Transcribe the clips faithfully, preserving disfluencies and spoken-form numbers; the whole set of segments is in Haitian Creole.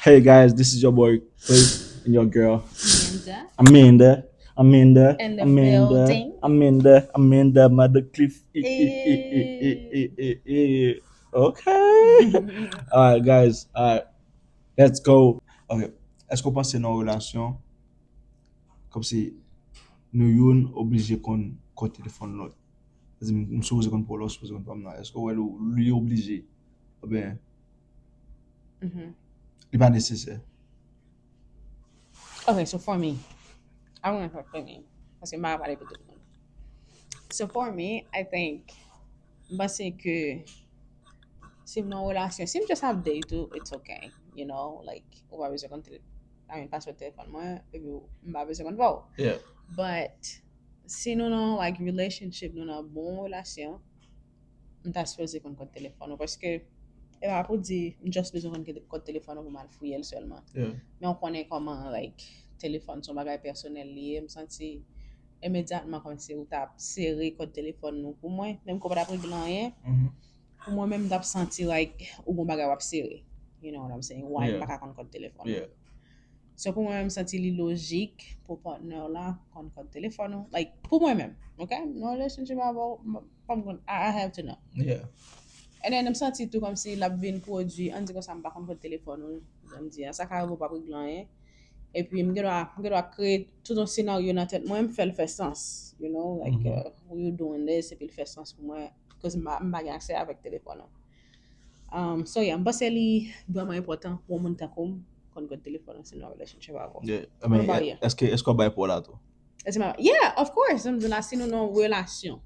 Hey guys, this is your boy Cliff and your girl Amanda. Amanda. Amanda. In the Amanda. Building. Amanda. Amanda. Mother Cliff. Hey. Okay. Alright, guys. Alright. Let's go. Okay. Èske w panse nan yon relasyon kòmsi nou youn oblije konn kòd telefòn lòt? Sa di m sipoze konn pa w la, w sipoze konn pa m la. Èske w wè li oblije? Oubyen Mhm. li pa nesesè? Okay, so for me, I want to talk for me. Paske m pa pale pou tout moun. So for me, I think, m panse ke si m nan relasyon, si m just ap date ou, it's okay. You know, like, ou pa bezwen konn tele, I mean, password telefòn mwen, epi m pa bezwen konn pa w. Yeah. But si nou nan, like, relationship, nou nan bon relasyon, m ta sipoze konn kòd telefòn ou, paske e pa pou di m just bezwen konn kòd telefòn ou pou m al fouye l sèlman. Yeah. Men w konnen kòman, like, telefòn se yon bagay pèsonèl li ye, m santi imedyatman kòmsi ou t ap sere kòd telefòn nou pou mwen, menm ke w pa t ap regle anyen, Mhm. pou mwen menm m t ap santi like ou gon bagay w ap sere. You know what I'm saying? Why m Yeah. pa ka konn kòd telefòn? Yeah. So pou mwen menm m santi li lojik pou partner la konn kòd telefòn ou. Like pou mwen menm, okay? Nan relationship avè w, m pa konn, I, I have to know. Yeah. And then m santi tou kòmsi l ap vin pwodui, ann di konsa m pa konn kòd telefòn ou, jan m di a, sa ka rive w p ap regle anyen. Epi m gen dwa, m gen dwa kreye tout yon senaryo nan tèt mwen, m fè l fè sans, you know, like Mhm. uh, you doing this, epi l fè sans pou mwen, cause m pa, m pa gen aksè avèk telefòn ou. Um, so yeah, m panse li vrèman enpòtan pou yon moun tankou m konn kòd telefòn ou si nan relationship avè w. Yeah. I mean, What about you? Èske èske w bay pou w la tou? Èske m, yeah, of course, m di la si nou nan yon relasyon.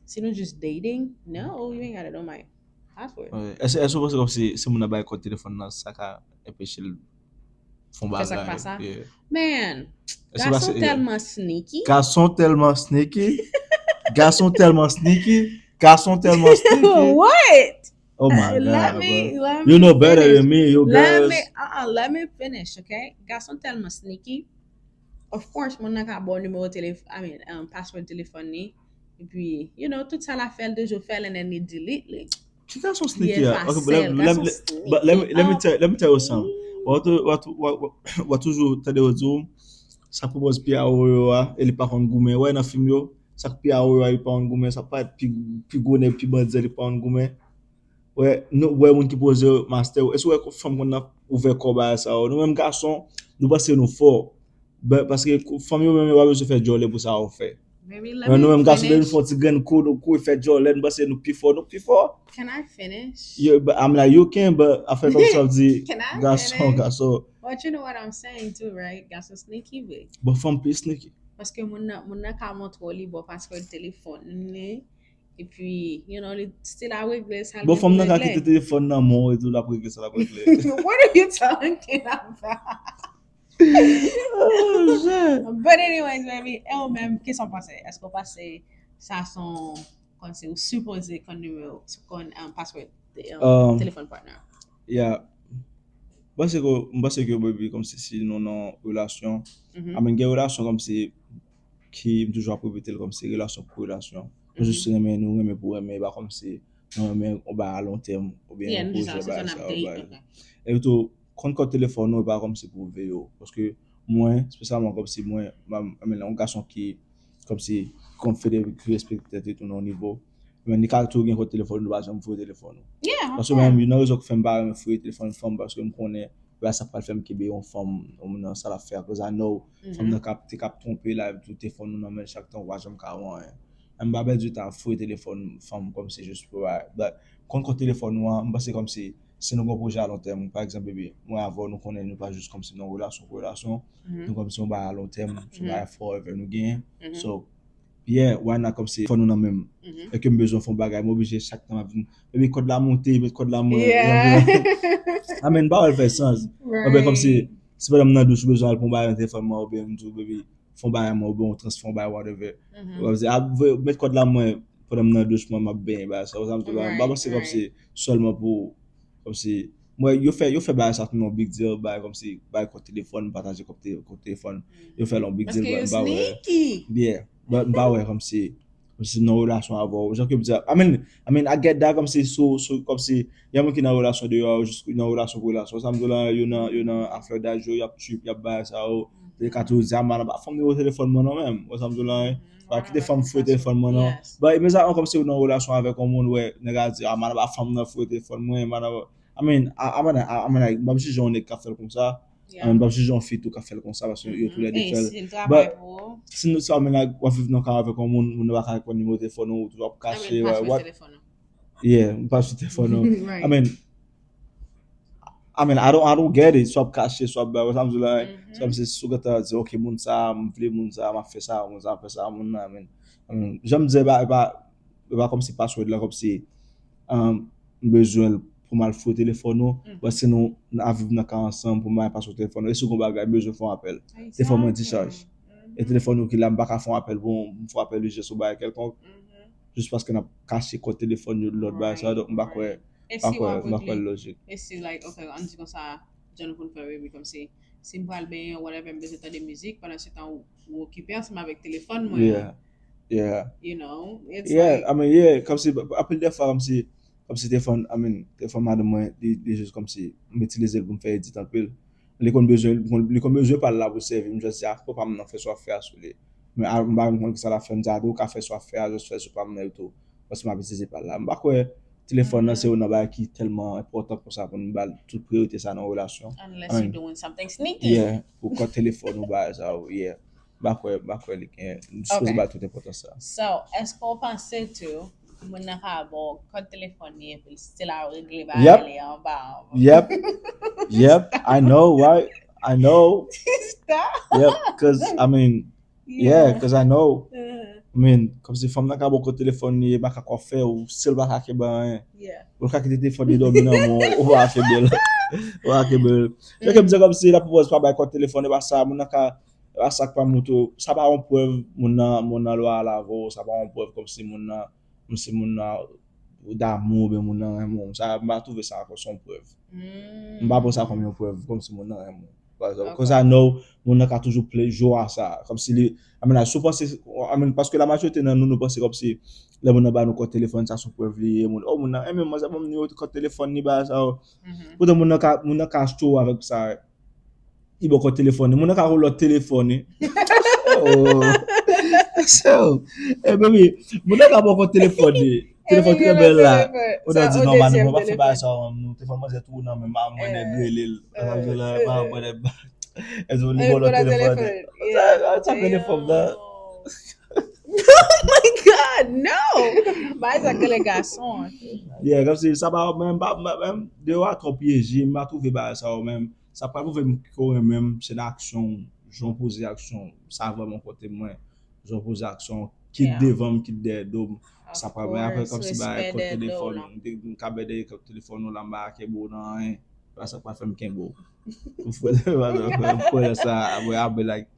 Si nou just dating, no, you ain't gotta know my password. Èske èske w panse kòmsi si moun nan bay kòd telefòn nan, sa ka enpeche l fè yon Fè sa k bagay? Pa sa? Yeah. Man, Èske gason pa- tèlman sneaky. Gason tèlman sneaky. Gason tèlman sneaky. Gason tèlman sneaky. What? Oh my Let God, me, bro. let me You know better finish. Than me, you Let girls. Me, uh-uh, let me finish, okay? Gason tèlman sneaky. Of course, moun nan ka ba w nimewo telefòn, I mean, um, password telefòn ni. Epi, you know, tout sa l ap fè, l toujou fè l, and then li delete li. Ki gason Li sneaky a? Efase Okay, but let, l, let, gason me- sneaky. but let me let me Ah. tell let me tell you something. Ou tou- ou tou- ou- ou- ou toujou tande yo di w, sa k pwopoze pi awo yo a, e li pa konn goumen. Wè nan fim yo, sa k pi awo yo a, li pa konn goumen. Sa pa pi pi gwo nèg, pi bandi, li pa konn goumen. Wè, nou wè moun ki poze yo, master yo. Èske w wè fanm konn ap ouvè kò bagay sa yo? Nou menm gason, nou panse nou fò. But, paske kou- fanm yo menm yo pa bezwen fè djòlè pou sa yo fè. Baby, let Men nou me menm gason, lè nou finish. Fè yon ti grenn kou, nou kouri fè djòlè, nou panse nou pi fò, nou pi fò. Can I finish? Yeah, but I'm like, you can, but afè kòm sa di, Can I gason, finish? Gason. But you know what I'm saying too, right? Gason sneaky, babe. Bon, fanm pi sneaky. Paske moun nan, moun nan ka montre w li ba w password telefòn li. Epi, you know, li still a regle sa l Bon, gen fanm pou nan ka regle. Kite telefòn nan men w etou, l ap regle sa l ap regle. What are you talking about? Oh, shit. But anyways, baby, e ou menm, kisa w panse? Èske w panse sa se yon, kòmsi ou sipoze konn nimewo, konn um, password um, Um, telefòn partner? Yeah. M panse ke, m panse ke, baby, kòmsi si nou nan relasyon, Mhm. I mean, gen relasyon kòmsi ki m toujou ap repete l kòmsi relasyon pou relasyon. Nou jis renmen, nou renmen pou renmen, e pa kòmsi nou renmen on bagay a lon tèm oubyen Yeah, yon nou jis pwojè ap se bagay fè n sa ap yo date. bagay. Okay. Epi tou, konn kòd telefòn nou, e pa kòmsi pou veye w. Paske mwen, espesyalman kòmsi mwen, m, m, m, yon gason ki, kòmsi, konn fede, ki respekte tèt li tou nan yon nivo. Men li ka tou gen kòd telefòn, nou pa janm fouye telefòn nou. Yeah, Paske mwen, youn nan rezon ki fè m pa renmen fouye telefòn fanm, paske m konnen, wè sa pral fè m kenbe yon fanm, yon moun nan sa l ap fè, akoz I know, fanm nan kap, te kap twonpe la, epi tou telefòn nou nan men l chak tan, ou pa janm ka wè anyen. M pa pèdi tan ap fouye telefòn fanm kòmsi jis pou bagay. But, konn kòd telefòn nou an, m panse kòmsi, si nou gen yon pwojè a lon tèm, pa egzanp, baby, mwen avè w, nou konnen nou pa jis kòmsi nan relasyon pou relasyon, nou kòmsi yon bagay a lon tèm, se yon bagay forever nou genyen. So, yeah, why not kòmsi fò nou nan menm. E ke m bezwen fè yon bagay, m oblije chak tan m ap vin. Epi kòd la monte, met kòd la mwen. Yeah. I mean, m pa wè l fè sans. Oubyen kòmsi, si pandan m nan douch, m bezwen al pran yon bagay nan telefòn mwen, oubyen m di w, baby, fè yon bagay mwen, oubyen yon transfè yon bagay, whatever. Kòmsi, ap voye, met kòd la mwen, pandan m nan douch mwen, m ap benyen, bagay sa. Ou sa m di w la, m pa panse kòmsi sèlman pou, kòmsi, mwen, yo fè, yo fè bagay sa tou yon big deal, bagay kòmsi, bagay kòd telefòn, pataje kòd te- kòd telefòn. Yo fè l yon big deal, Paske yo m pa wè. Sneaky. Yeah, but m pa wè kòmsi, Kòmsi nan relasyon avè w, jan ke m di, I mean, I mean, I get that, kòmsi sou, sou, kòmsi, gen moun ki nan relasyon deyò, jis nan relasyon pou relasyon. Sa m di w la, yo nan, yo nan afè daj yo, y ap trip, y ap bay sa yo. Yo ka toujou di, "Ah, man, pa fanm nimewo telefòn mwen non menm." Wè sa m di w la, hein? Pa kite fanm fouye telefòn mwen non. But, men sa, kòmsi ou nan relasyon avèk yon moun, wè, nèg la di, "Ah, man, pa fanm nan fouye telefòn mwen, man." I mean, I, I mean, I, I mean, like, m p ap jije yon nèg k ap fè l konsa. I mean, m p ap jije yon fi tou k ap fè l konsa, paske yo toulède fè l. But, si nou, sa, I mean, like, w ap viv nan kay avèk yon moun, moun nan pa ka konn nimewo telefòn ou, w ap kache, what? Yeah, m pa sou telefòn ou. I mean, I mean, I don't, I don't get it. Swa w ap kache, swa w ap bay, sa m di la, se kòmsi si w gentan di, "Ok, moun sa, m vle moun sa, m ap fè sa, moun sa, m ap fè sa, moun nan," I mean, I mean, jan m di, e pa, e pa, e pa kòmsi password la, kòmsi, um, m bezwen l pou m al fouye telefòn ou, but si nou ap viv nan kay ansanm, pou m bay password telefòn ou, e si w gen yon bagay, m bezwen fè yon apèl. Telefòn mwen dichaj. E telefòn ou ki la, m pa ka fè yon apèl, bon, m fè yon apèl ijans ou bagay kèlkonk, jis paske n ap kache kòd telefòn yo, lòt bagay sa, donk m pa kwè, m pa kwè, m pa kwè l lojik. E si, like, ok, ann di konsa, jan nou konn fè, wi, wi, kòmsi, si m pral benyen, whatever, m bezwen tande mizik, pandan se tan ou, ou okipe ansanm avèk telefòn mwen. Yeah, yeah. You know, it's like, I mean, yeah, kòmsi, anpil de fwa, kòmsi, kòmsi telefòn, I mean, telefòn madanm mwen, li, li jis kòmsi, m itilize l pou m fè edit anpil. Li konn bezwen, li konn, li konn bezwen pa l la pou sèvi, m jis di, "Ah, papa m nan fè sa w ap fè a sou li." Men a, m pa menm konn kisa l ap fè, m di, "Ah, ou ka fè sa w ap fè a, jis fè sou pa m nan tou." Paske m ap itilize pa l la. M pa kwè telefòn nan se youn nan bagay ki tèlman enpòtan konsa pou n ba l tout priyorite sa nan relasyon. Unless you doing something sneaky. Yeah, pou kòd telefòn ou bagay sa yo, yeah. M pa kwè, m pa kwè li gen, li sipoze ba tout enpòtans sa. So, èske w panse tou, moun nan ka ba w kòd telefòn li epi l still ap regle bagay li anba, anba? Yep. Yep. I know, right? I know. Stop. Yep, 'cause, I mean, yeah, 'cause I know. I mean, kòmsi fanm nan ka ba w kòd telefòn li, e makak w ap fè, ou still pa ka kenbe anyen. Ou ka kite telefòn li dòmi nan men w, ou pa ka kenbe l. Ou pa ka kenbe l. Jan ke m di kòmsi la pou pa bay kòd telefòn, e pa sa, moun nan ka E pa sa k pa montre w, sa pa yon prèv moun nan, moun nan lwayal avè w, sa pa yon prèv kòmsi moun nan, kòmsi moun nan damou oubyen moun nan renmen w. Sa, m pa twouve sa ankò se yon prèv. M pa pran sa kòm yon prèv, kòmsi moun nan renmen w. Pa egzanp, 'cause I know, moun nan ka toujou play jwe a sa. Kòmsi li, I mean, like, si w panse, I mean, paske la majorite nan nou, nou panse kòmsi lè moun nan ba nou kòd telefòn, sa se yon prèv li ye, moun, oh, moun nan renmen m, manzè ban m nimewo kòd telefòn li, bagay sa yo. Poutan moun nan ka, moun nan ka achte w avèk sa. Li ba w kòd telefòn li. Moun nan ka voye w lòt telefòn li. So, so, eh, baby, moun nan ka ba w kòd telefòn li. Telefòn ki nan men l la. Ou nan di, "Non, man, nou pa fè bagay sa, man, nou telefòn manzè tou nan men m, mwen nèg rele l." Sa vle di la, pa mwen nèg. Èske li ba w lòt telefòn li? Sa, sa, sa bèl fòm nan. Oh my God, no! Bagay sa k rele gason. Yeah, kòmsi sa pa menm, pa menm, de a twò pyeje, m pa twouve bagay sa yo menm. Sa pral pwouve m ke w renmen m, se nan aksyon w, jan w poze aksyon w, sa vrèman enpòte mwen. Jan w poze aksyon w, kit devan m, kit dèyè do m. Sa pral, men apre kòmsi bagay kòd telefòn, m te, m ka bay dèyè kòd telefòn ou la, m pa ka kenbe w nan anyen. Pa sa k pral fè m kenbe w. M kwè, m kwè nan sa, apre, apre, like,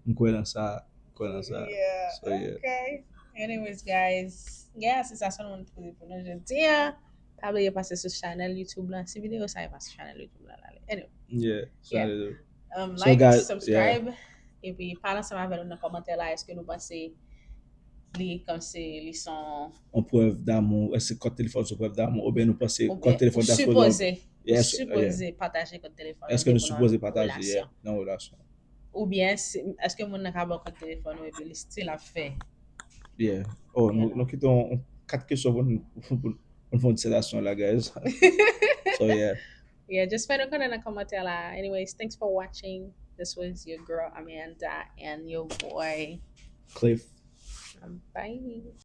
m kwè nan sa, m kwè nan sa. Yeah, so, yeah. Okay. Anyways, guys, yeah, se sa sèlman nou te poze pou nou jodi a. Pa bliye pase sou chanèl YouTube la. Si videyo sa e pa sou chanèl YouTube la, l ale. Anyway. Yeah, yeah. Um, so, like, guys, subscribe, epi pale ansanm avè nou nan kòmantè la. Èske nou panse li kòmsi li son yon prèv damou? Èske kòd telefòn se yon prèv damou? Oubyen nou panse kòd telefòn ta sipoze, sipoze pataje kòd telefòn? Èske nou sipoze pataje, yeah, nan relasyon? Oubyen si, èske moun nan ka ba w kòd telefòn ou epi li still ap fè? Yeah. Oh, nou, nou kite yon, yon kat kesyon pou nou, pou, pou, pou nou fè yon disertasyon la, guys. So, yeah. Yeah, just fè nou konnen nan kòmantè la. Anyways, thanks for watching. This was your girl Amanda and your boy Cliff. Um, bye.